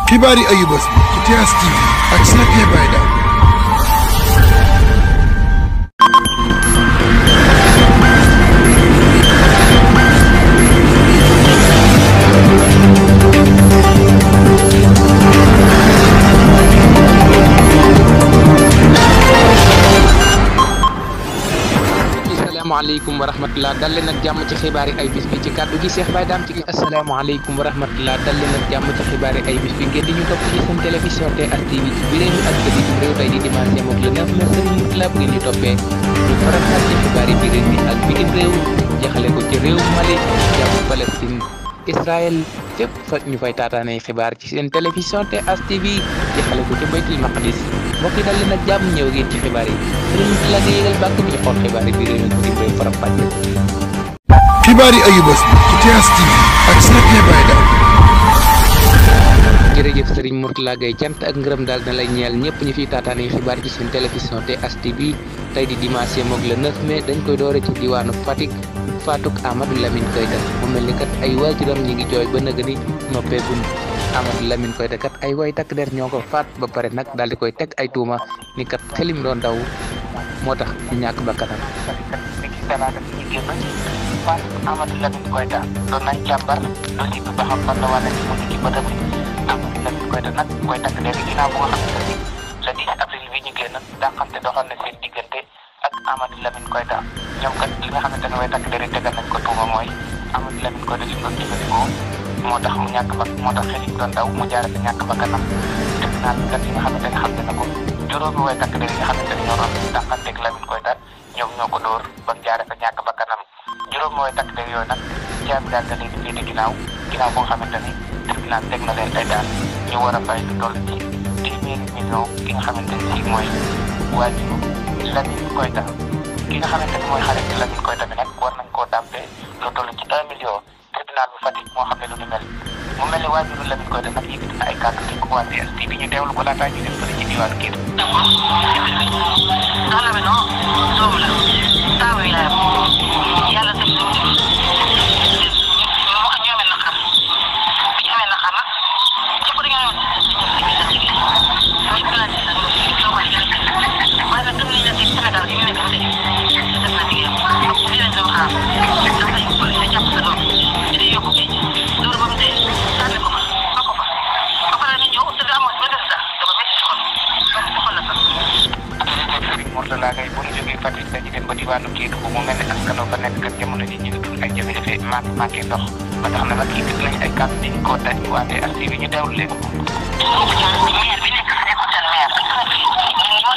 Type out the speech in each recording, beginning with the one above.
xibaari ayubés bi ci TS TV ak Snaky Baye Dame. Assalamualaikum warahmatullah dal leen ak jàmm ci xibaari ay bis bi ci kàddu gi Cheikh Baye Dame ci asalaamaaleykum wa rahmatullah dal leen ak jàmm ci xibaari ay bis bi ngeen di ñu topp ci seen télévision TS TV ci biir réew mi ak bitim réew tey di dimanche mook le 9 mars la bu ngeen di toppee ñu faram ci xibaari biir réew mi ak bitim réew jaxale ko ci réew Mali jàmm Palestine Israël fépp fa ñu fay taataanee xibaar ci seen télévision TS TV jaxale ko ci Baytul Maqdis mbokk yi dal leen ak jàmm ñëw ngeen ci xibaar yi sëriñ la nga yëgal bàkk bi ñu xool xibaar yi biir réew mi bitim réew faram fàcce xibaari ayubés bi ci TS TV ak Snaky Baye Dame. jërëjëf Serigne Mourtala Gaye cant ak ngërëm daal na lay ñeel ñëpp ñu fiy taataane xibaar ci seen télévision TS TV tey di dimanche moog le 9 mai dañ koy doore ci diwaanu Fatick faatuk Amadou Lamine Koyta mu mel ni kat ay waajuram ñi ngi jooy ba nëga ni noppeegun Amadou Lamine Koyta kat ay way takk der ñoo ko faat ba pare nag daal di koy teg ay tuuma ni kat xelim doon daw moo tax ñu ñàkk bakkanam talaata bi ñu génn faat Amadou Lamine Koyta doon nañ càmbar dossier bi ba xam fan la wala ci mujj ci bëtam Amadou Lamine Koyta nag koy takk der ginnaaw bu nga xamante ni le 10 avril bi ñu génn dàqante doxal na seen diggante ak Amadou Lamine Koyta ñoom kat li nga xamante ne way takk der yi tegal nañ ko tuuma mooy Amadou Lamine Koyta li mu doon jëfandikoo moo tax mu ñàkk ba moo tax xel yi doon daw mu jaare sa ñàkk bakkanam tribunal bi kat yi nga xamante ne xam na ko juróomi way takk der yi nga xamante ne ñoo doon dàqanteeg Lamine Koyta ñoom ñoo ko dóor ba mu jaare fa ñàkk bakkanam juróom mooy takk der yooyu nag caabi daal da leen di féete ginnaaw boo xamante ni tribunal teg na leen ay daan ñu war a fay lu toll ci $1,000,000 ki nga xamante ni si mooy waajuru Lamine Koyta ki nga xamante ni mooy xarit Lamine Koyta bi nag war nañ koo dàmpee lu toll ci $1 million tribunal bu Fatick moo xam ne lu ni mel mu mel ni waajuru Lamine Koyta nag yëkkati na ay kàddu di ko waa TS TV ñu teewlu ko laataa ñu dem fële ci diwaan kii Mourtala Gaye bu ñu jógee Fatick dañu dem ba diwaanu Kédougou mu mel ne askan fa nekk kat jamono ji ñu ngi dund ay jafe-jafe manqué ndox ba tax na nag yëkkati nañ ay kàddu di ko daj waa TS TV ñu teewlu leen ko. maire bi nekk nekkul seen maire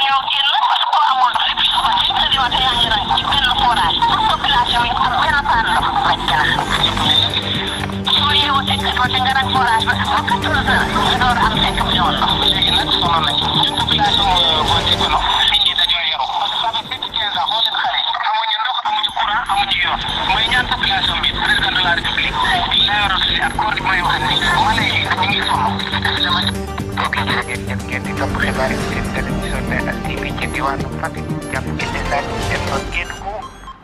ñoo génn parce que amul ndox depuis suba si dimanche yaa ngi rang ci benn forage pour population yi am benn paan ndox lañ gën a soo yeewatee nga rang forage ba 14 heures nga door am 5 millions ndox léegi nag sonn nañ ñun population boo dégg ndox mooy ñaan population bi président de la république la yoro si accord bi mooy wax ni wala yi ñu ngi sonn ok jërëjëf ngeen di topp xibaar yi seen télévision TS TV ci diwaanu Fatick jàpp Inde Sall dem ba Kédougou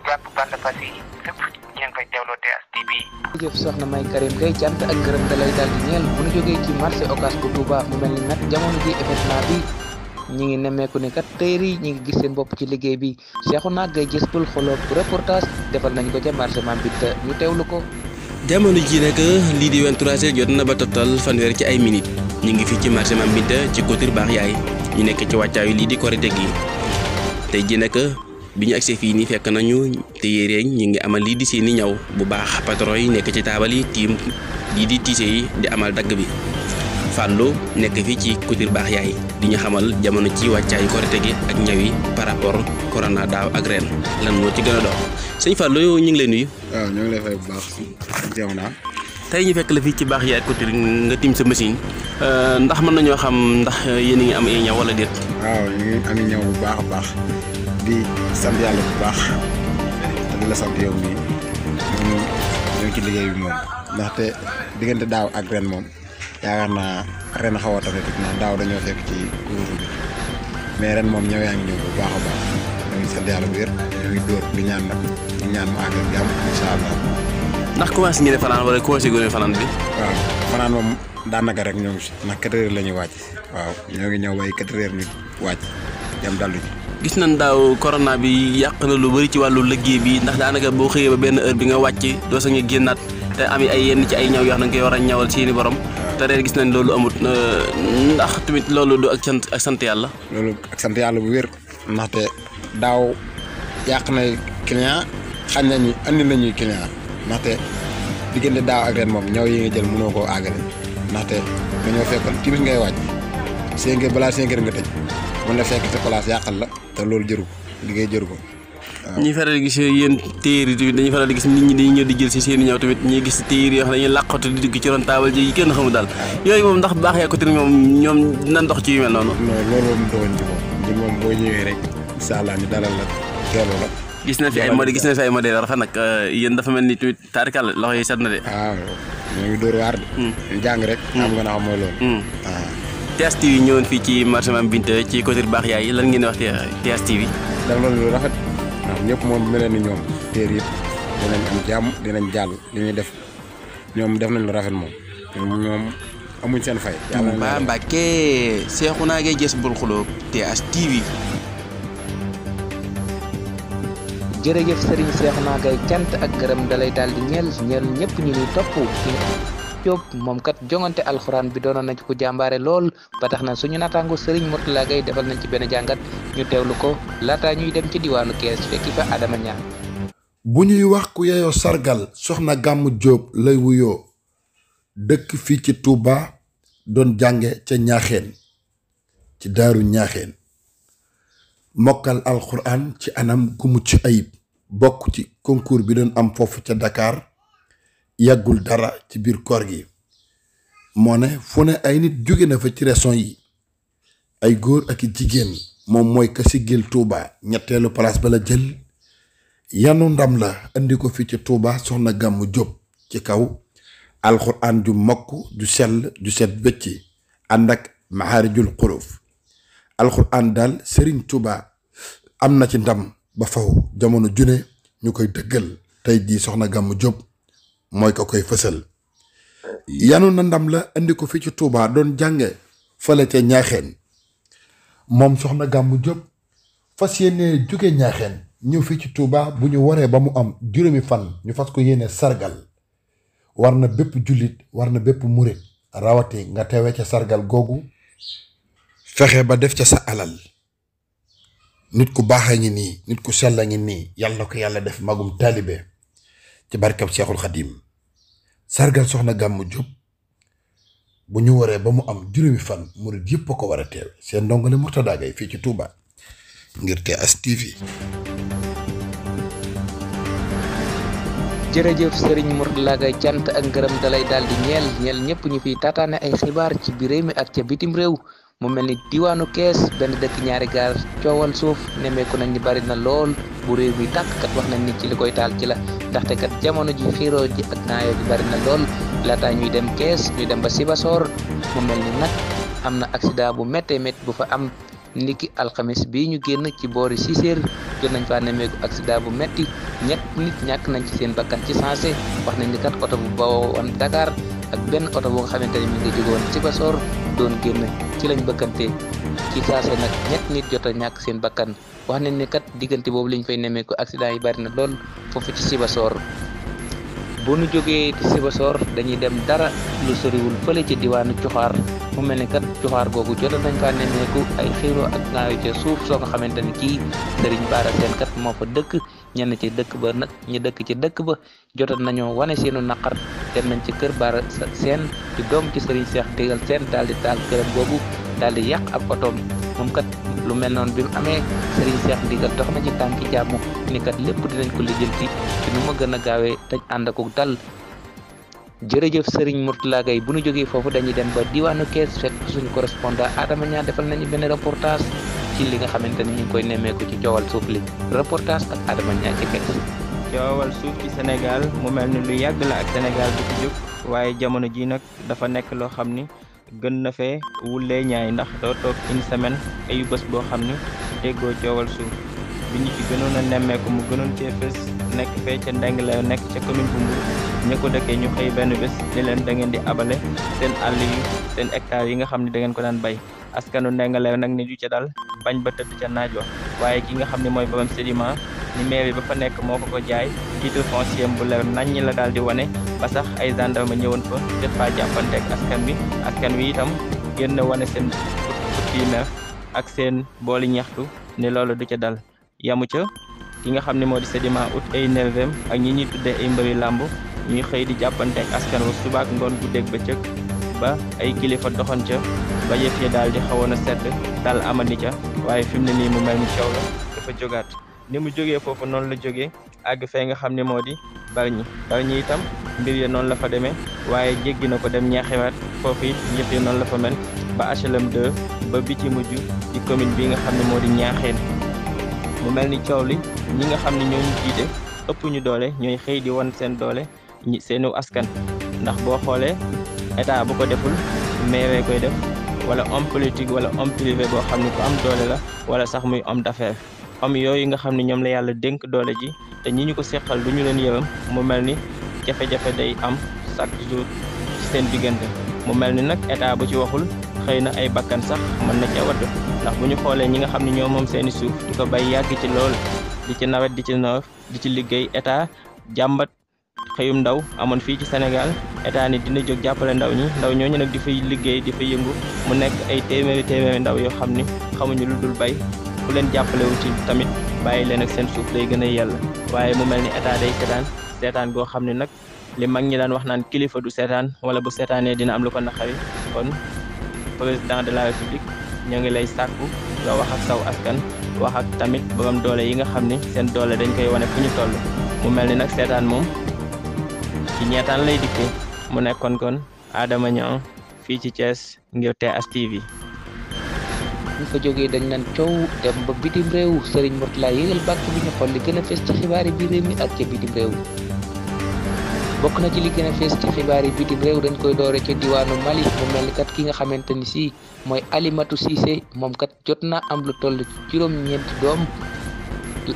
jàpp Banda Fassi fépp ngeen koy teewloo TS TV. jërëjëf soxna May Karim Gaye cant ak ngërëm da lay daal di ñeel bu ñu jógee ci marché Ocass bu Touba mu mel ni nag jamono ji événement bi ñi ngi nemmeeku ne kat teyr yi ñi ngi gis seen bopp ci liggéey bi Cheikhouna Gaye Jëspul xoloog reportage defal nañ ko ca marché Mame Binta ñu teewlu ko. jamono ji nag lii di 23h jot na ba tottal fanweer ci ay minutes ñu ngi fii ci marché Mame Binta ci Couture Baax Yaay ñu nekk ci wàccaayu lii di korite gi tey ji nag bi ñu agsee fii nii fekk nañu téyereeñ ñi ngi amal lii di seeni ñaw bu baax patron yi nekk ci taabal yi tiim lii di tiise yi di amal dagg bi Fallou nekk fii ci Couture Baax Yaay di ñu xamal jamono ci wàccaayu korite gi ak ñaw yi par rapport corona daaw ak ren lan moo ci gën a dox sëñ Fallou ñu ngi lay nuyu. waaw ñoo ngi lay fay bu baax jéem naa. tey ñu fekk la fii ci Baax Yaay Couture nga tim sa machine ndax mën nañoo xam ndax yéen a ngi am ay ñaw wala déet. waaw ñu ngi am ñaw bu baax a baax di sant yàlla bu baax te di la sant yow mii ñu ngi ci liggéey bi moom ndaxte diggante daaw ak ren moom yaakaar naa ren xaw a tane tuuti daaw dañoo fekk ci kuréel bi mais ren moom ñëw yaa ngi ñëw bu baax a baax ñu ngi sant yàlla bu wér ñu ngi dóor di ñaan nag di ñaan mu àgg ak jàmm incha allah. ndax commencé ngeen fanaan wala commencé gone fanaan bi. waaw fanaan moom daanaka rek ñoo ngi si ndax 4 heures la ñuy wàcc waaw ñoo ngi ñëw bay 4 heures ñu wàcc dem dallu ji. gis nañ daaw corona bi yàq na lu bëri ci wàllu liggéey bi ndax daanaka boo xëyee ba benn heure bi nga wàcc doo sa nga génnaat te am ay yenn ci ay ñaw yoo xam ne nga koy war a ñawal seeni borom te ren gis nañ loolu amut ndax tamit loolu du ak sant yàlla. loolu ak sant yàlla bu wér ndaxte daaw yàq na client xañ nañu andi nañuy client ndaxte diggante daaw ak ren moom ñaw yi nga jël mënoo koo àggale ndaxte dañoo fekkoon timis ngay wàcc 5 heures balaa 5 heures nga tëj mën na fekk sa place yàqal la te loolu jëru ko liggéey jëru ko. waaw ñi faral di gis yéen téer yi tamit dañuy faral di gis nit ñi dañuy ñëw di jël si seen i ñëw tamit ñuy gis téer yoo xam ne dañuy làqatu di dugg ci ron taabal ji kenn xamul daal yooyu moom ndax baax yaa ko tamit moom ñoom dina ndox ci yu mel noonu. non loolu moom doon ci moom ñun moom boo ñëwee rek incha allah ñu dalal la teelu la. gis na fi ay modèle rafet nag yéen dafa mel ni tamit taarikal loxo yi set na de. waaw ñoo ngi dóor waar de. jàng rek. am nga xam mooy loolu. TS TV ñëwoon fii ci marché Mame Binta ci côté baax yaay lan ngeen wax TS TV. daf loolu lu rafet waaw ñëpp moom mel ni ñoom téer yëpp dinañ am jàmm dinañ jàll li ñuy def ñoom def nañ lu rafet moom ñoom amuñ seen fay. yàlla na Mbàkke Seexuna Gay Jës bul xuloo TS TV. jërëjëf Serigne Seexuna Gay cant ak gërëm dalay daal di ñeel ñëpp ñu ñuy topp ci Diop moom kat jongante alxuraan bi doonoon nañ ko jàmbaare lool ba tax na suñu naataango Serigne Mourtala Gay defal nañ ci benn jàngat ñu teewlu ko laata ñuy dem ci diwaanu Kees fekki fa Adama Niang. bu ñuy wax ku yeyoo sargal soxna Gàmmu Diop lay wuyoo dëkk fii ci Touba doon jànge ca ñaaxeen ci daaru ñaaxeen mokkal alxuraan ci anam gu mucc ayib bokk ci concours bi doon am foofu ca Dakar yàggul dara ci biir koor gi moo ne fu ne ay nit jóge na fa ci région yi ay góor ak i jigéen moom mooy ka siggil Touba ñetteelu place ba la jël yanu ndam la indi ko fi ci Touba soxna Gàmmu Diop ci kaw alxuraan ju mokk ju sell ju set wecci ànd ak maxaarijul xuruf alxuraan daal Serigne Touba am na ci ndam ba faw jamono june ñu koy dëggal tey jii soxna Gàmmu Diop mooy ko koy fësal yanu na ndam la indi ko fi ci Touba doon jànge fële ca ñaaxeen moom soxna Gàmmu Diop fas yéene jóge ñaaxeen ñëw fii ci Touba bu ñu waree ba mu am juróomi fan ñu fas ko yéene sargal war na bépp jullit war na bépp murit rawati nga teewee ca sargal googu fexe ba def ca sa alal nit ku baax a ngi nii nit ku sell a ngi nii yàlla ko yàlla def magum taalibe ci barkab Seexul Xadim sargal soxna Gàmmu Diop bu ñu waree ba mu am juróomi fan murit yëpp a ko war a teewe seen ndongole Mourtada Gay fii ci Touba ngir TS TV. jërëjëf Serigne Mourtala Gay cant ak ngërëm dalay daal di ñeel ñëpp ñu fiy taataane ay xibaar ci biir réew mi ak ca bitim réew mu mel ni diwaanu Kees benn dëkk ñaari gaar coowal suuf nemmeeku nañ ni bari na lool bu réew mi tàkk kat wax nañ ni ci li koy taal ci la ndaxte kat jamono ji xiiroo ji ak naayoo ji bari na lool laataa ñuy dem Kees ñu dem ba Sibassor mu mel ni nag am na accident bu méttee métti bu fa am niki alxamis bii ñu génn ci boori Siséer jot nañ faa nemmeeku accident bu metti ñett nit ñàkk nañ ci seen bakkan ci sensé wax nañ ni kat oto bu bawoo woon Dakar ak benn oto bu nga xamante ni mi ngi jóge woon Sibassor doon génn ci lañ bëkkante ci saase nag ñett nit jot a ñàkk seen bakkan wax nañ ni kat diggante boobu liñ fay nemmeeku accident yi bari na lool foofu ci Sibassor bu nu jógee ci Sibassor dañuy dem dara lu soriwul fële ci diwaanu Cuxaar mu mel ni kat Cuxaar googu jot nañ faa nemmeeku ay xiiroo ak ngaayo ca suuf soo nga xamante ni kii Serigne Bara Sène kat moo fa dëkk ñenn ci dëkk ba nag ñu dëkk ci dëkk ba jotoon nañoo wane seenu naqar dem nañ ci kër Bara Sène di doom ci Serigne Cheikh Ndigal Sène daal di taal këram googu daal di yàq ab otoom moom kat lu mel noonu bi mu amee Serigne Cheikh Ndigal dox na ci tànki jàmm ni kat lépp dinañ ko lijjanti ci nu ma gën a gaawee tañ ànd ak dal jërëjëf Serigne Mourtala Gay bu nu jógee foofu dañuy dem ba diwaanu Kees fekk suñu correspondant Adama Niang defal nañu benn reportage ci li nga xamante ni ñu ngi koy nemmeeku ci coowal suuf li reportage ak Adama Niang ci Kees. coowal suuf ci Sénégal mu mel ni lu yàgg la ak Sénégal du ci jóg waaye jamono ji nag dafa nekk loo xam ni gën na fee wulee ñaay ndax doo toog une semaine ayu bés boo xam ni déggoo coowal suuf bi ñu ci gënoon a nemmeeku mu gënoon cee fës nekk fee ca Ndingler nekk ca commune bu Mbour ña ko dëkkee ñu xëy benn bés ni leen da ngeen di abale seen àll yi seen hectares yi nga xam ne da ngeen ko daan bay askanu Ndingler nag ni du ca dal bañ ba tëdd ca naaj wa waaye ki nga xam ne mooy borom sédiment ni mairie ba fa nekk moo ko jaay titre foncier bu leer nañ ñi la daal di wane ba sax ay gendarme ñëwoon fa jot faa jàppanteeg askan wi itam génn wane seen fukki mer ak seen booli ñaxtu ni loolu du ca dal yamu ca ki nga xam ne moo di sédiment ut ay nervem ak ñi ñuy tuddee ay mbëri làmb ñuy xëy di jàppanteeg askan wa subaak ngoon guddeeg bëccëg ba ay kilifa doxoon ca ba yëf ya daal di xawoon a sedd dal amani ca waaye fi mu ne nii mu mel ni coow la dafa jógaat ni mu jógee foofu noonu la jógee àgg fee nga xam ne moo di Bargny itam mbir ya noonu la fa demee waaye jéggi na ko dem ñaaxewaat foofu it yëf ya noonu la fa mel ba HLM 2 ba bi ci mujj di commune bi nga xam ne moo di Ñaaxeen mu mel ni coow li ñi nga xam ne ñoo ñu jiite ëpp ñu doole ñooy xëy di wan seen doole seenu askan ndax boo xoolee état bu ko deful maire koy def wala homme politique wala homme privé boo xam ne ku am doole la wala sax muy homme d'affaires homme yooyu nga xam ne ñoom la yàlla dénk doole ji te ñi ñu ko seqal du ñu leen yërëm mu mel ni jafe-jafe day am chaque jour ci seen diggante mu mel ni nag état bu ci waxul xëy na ay bakkan sax mën na ca wadd ndax bu ñu xoolee ñi nga xam ne ñoo moom seeni suuf di ko bay yàgg ci lool di ci nawet di ci noor di ci liggéey état jàmbat xëyum ndaw amoon fii ci Sénégal état ni dina jóg jàppale ndaw ñooñu nag di fay liggéey di fay yëngu mu nekk ay téeméeri ndaw yoo xam ni xamuñu lu dul bay ku leen jàppalewu ci tamit bàyyi leen ak seen suuf day gën a yella waaye mu mel ni état day seetaan goo xam ne nag li mag ñi daan wax naan kilifa du seetaan wala bu seetaanee dina am lu ko naqari kon président de la république ñoo ngi lay sàkku nga wax ak saw askan wax ak tamit borom doole yi nga xam ni seen doole dañ koy wane fu ñu toll mu mel ni nag seetaan moom ci ñeetaan lay dikkee mu nekkoon kon Adama Niang fii ci Thiès ngir TS TV. ñu fa jógee dañ naan coow dem ba bitim réew Serigne Mourtala yéegal bàkk bi ñu xool li gën a fees ci xibaar yi biir réew mi ak ca bitim réew bokk na ci li gën a fees ci xibaar yi bitim réew dañ koy doore ca diwaanu Mali mu mel ni kat ki nga xamante ni si mooy Alimatou Cissé moom kat jot na am lu toll ci juróom-ñeenti doom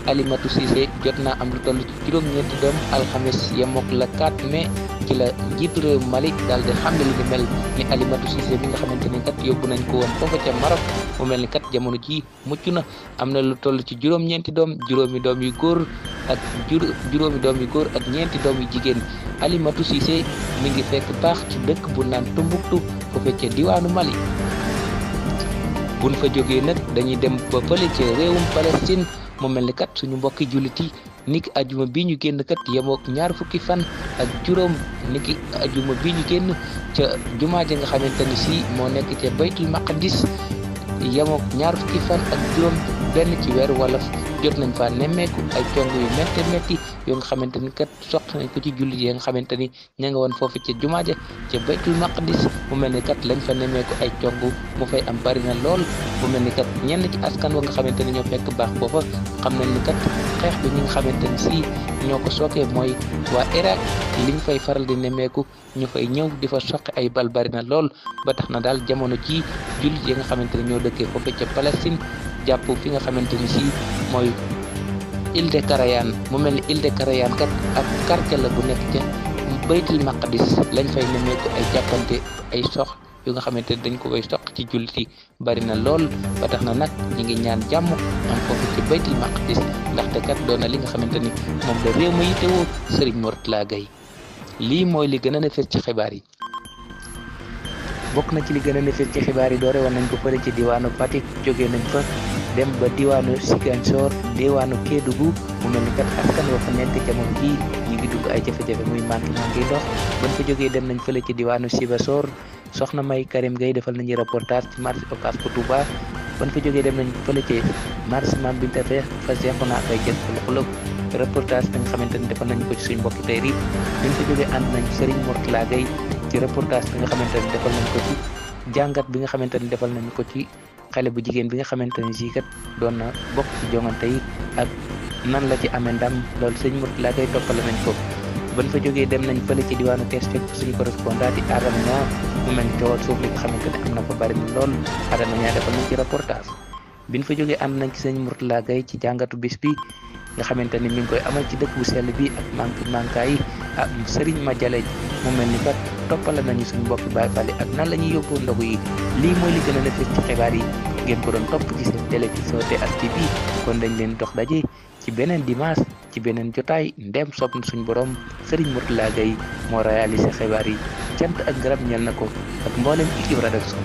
Alimatou Cissé jot naa am lu toll ci juróom-ñeenti doom alxames yemook la 4 mai ci la njiitu réew Mali daal di xam ne li ni mel ni Alimatou Cissé mi nga xamante ni kat yóbbu nañ ko woon foofa ca Maroc mu mel ni kat jamono ji mucc na am na lu toll ci juróom-ñeenti doom juróomi doom yu góor ak ñeenti doom yu jigéen Alimatou Cissé mi ngi fekk baax ci dëkk bu naan Tombouctou foofa ca diwaanu Mali buñ fa jógee nag dañuy dem ba fële ca réewum Palestine mu mel ni kat suñu mbokki jullit yi niki ajuma bi ñu génn kat yemook ñaar fukki fan ak juróom niki ajuma bi ñu génn ca jumaa ja nga xamante ni si moo nekk ca baytul maqdis yemook ñaar fukki fan ak juróom benn ci weeru wolof jot nañ fa nemmeeku ay cong yu metti yoo nga xamante ni kat soxla nañ ko ci jullit yi nga xamante ni ña nga woon foofu ca jumaa ja ca baytul maqdis mu mel ni kat lañ fa nemmeeku ay cong mu fay am bari na lool mu mel ni kat ñenn ci askan wa nga xamante ni ñoo fekk baax foofa xam nañ ni kat xeex bi ñi nga xamante ni si ñoo ko sookee mooy waa Irak liñ fay faral di nemmeeku ñu fay ñëw di fa soqe ay bal bari na lool ba tax na daal jamono ci jullit yi nga xamante ni ñoo dëkkee foofu ca Palestine jàpp fi nga xamante ni si mooy Île de Karayan mu mel ni Île de Karayan kat ab quartier la bu nekk ca baytul maqdis lañ fay nemmeeku ay jàppante ay sox yu nga xamante ni dañ ko koy soq ci jullit yi bari na lool ba tax na nag ñi ngi ñaan jàmm am foofu ci baytul maqdis ndaxte kat doon na li nga xamante ni moom la réew ma yitewoo Serigne Mourtala Gaye lii mooy li gën a fës ci xibaar yi bokk na ci li gën a fës ci xibaar yi doore woon nañ ko fële ci diwaanu Fatick jógee nañ fa dem ba diwaanu Ziguinchor diwaanu Kédougou mu mel ni kat askan wa fa nekk jamono jii ñu ngi dugg ay jafe-jafe muy manqué ndox bañ fa jógee dem nañ fële ci diwaanu Sibassor soxna May Karim Gueye defal nañu reportage ci marché Ocass bu Touba bañ fa jógee dem nañ fële ci marché Mame Binta fa Seexuna Fay jël xulub reportage bi nga xamante ni defal nañu ko ci suñu mbokki tey rii bañ fa jógee ànd nañ Serigne Mourtala Gaye ci reportage bi nga xamante ni defal nañ ko ci jàngat bi nga xamante ni defal nañ ko ci xale bu jigéen bi nga xamante ni si kat doon na bokk ci jongante yi ak nan la ci amee ndam loolu sëñ Mourtala Gaye toppale nañ ko ban fa jógee dem nañ fële ci diwaanu Kees fekk suñu correspondant di Adama Niang mu mel ni coowal suuf li nga xamante ne am na fa bari na lool Adama Niang defal nañ ci reportage biñ fa jógee am nañ ci sëñ Mourtala Gaye ci jàngatu bis bi nga xamante ni mi ngi koy amal ci dëkk bu sell bi ak manka yi Serigne Madiale mu mel ni kat toppala nañu suñu mbokki Baay Faal ak nan la ñuy yóbboo ndogu yi lii mooy li gën a fës ci xibaar yi ngeen ko doon topp ci seen télévision TS TV kon dañ leen dox daje ci beneen dimanche ci beneen jotaay ndem sopp na suñu borom Serigne Mourtala Gaye moo réalisé xibaar yi cant ak garab ñel na ko ak mboolem équipe rédaction